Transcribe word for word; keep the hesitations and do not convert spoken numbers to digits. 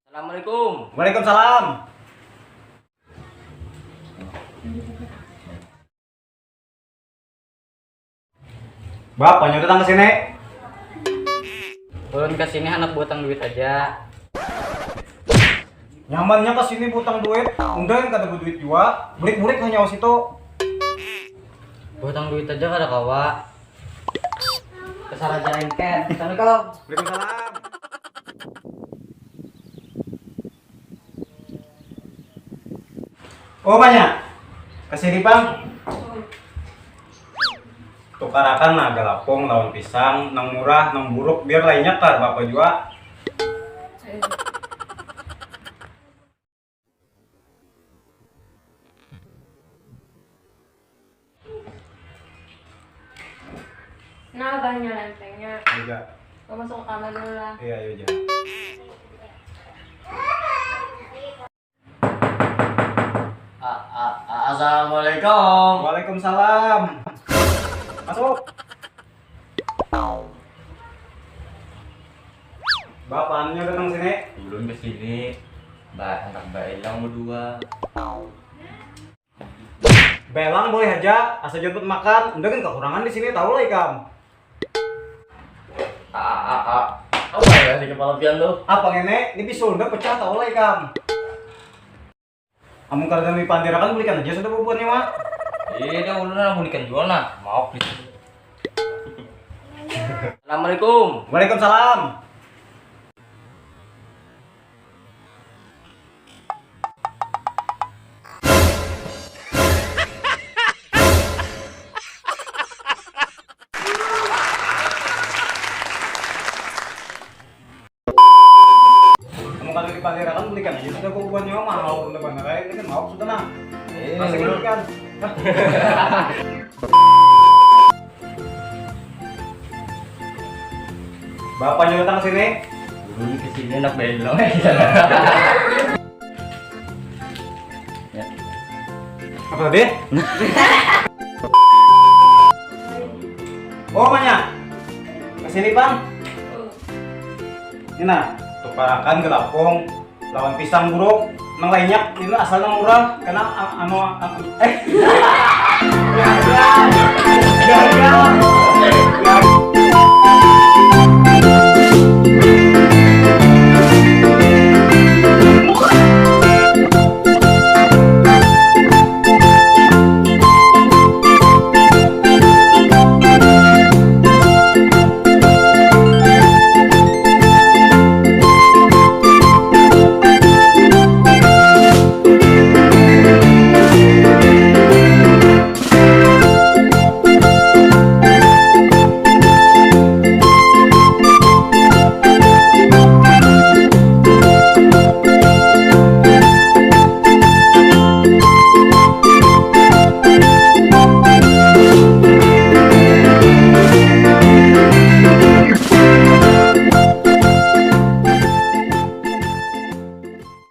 Assalamualaikum. Waalaikumsalam. Bapa nyo datang ke sini. Ulun ke sini handak buatang duit aja. Nyamannya ke sini buatang duit, unda yang kada berduit jua, bulik-bulik hanya situ. Buatang duit aja kada kawa. Kesar aja engken. Assalamualaikum. Waalaikumsalam. Oh, banyak. Ke sini, Bang. Tukarakan nah galapung lawan pisang, nang murah, nang buruk, biar lainnya kar bapa jua. Nah, abahnya lempengnya. Iya. Mau masuk ke kamar dulu lah. Iya, iya, iya. A- a- a- Assalamualaikum. Waalaikumsalam. Masuk. Bapaknya datang sini. Ulun ke sini, ba anak baelang berdua. Belang boleh aja, asal jangan makan. Unda kan kekurangan di sini, tahu lah ikam. A- a- a- a- Apa ya di kepala pian tuh? Apa ngene? Ini bisul unda pecah, tahu lah ikam. Amun kada dami pandirakan, bulikan aja sudah bubuhannya, Mak. Iya dah, ulun lah bulikan jua nah. Maaf nih. Assalamualaikum. Waalaikumsalam. Kamu kada dipalirakan, bulikan aja sudah bubuhannya, mahal sudah banar ai, ini kan mauk sudah nah. Eh, masih ulun kan. Bapaknya datang sini. Ulun ke sini anak belong. Ya. Apa tadi? Oh, banyak. Ke sini, Bang. Ini nah, tukarakan galapung lawan pisang buruk. Nang lainnya ini asal nang murah, karena a- anu a- eh. Gagal. Gagal.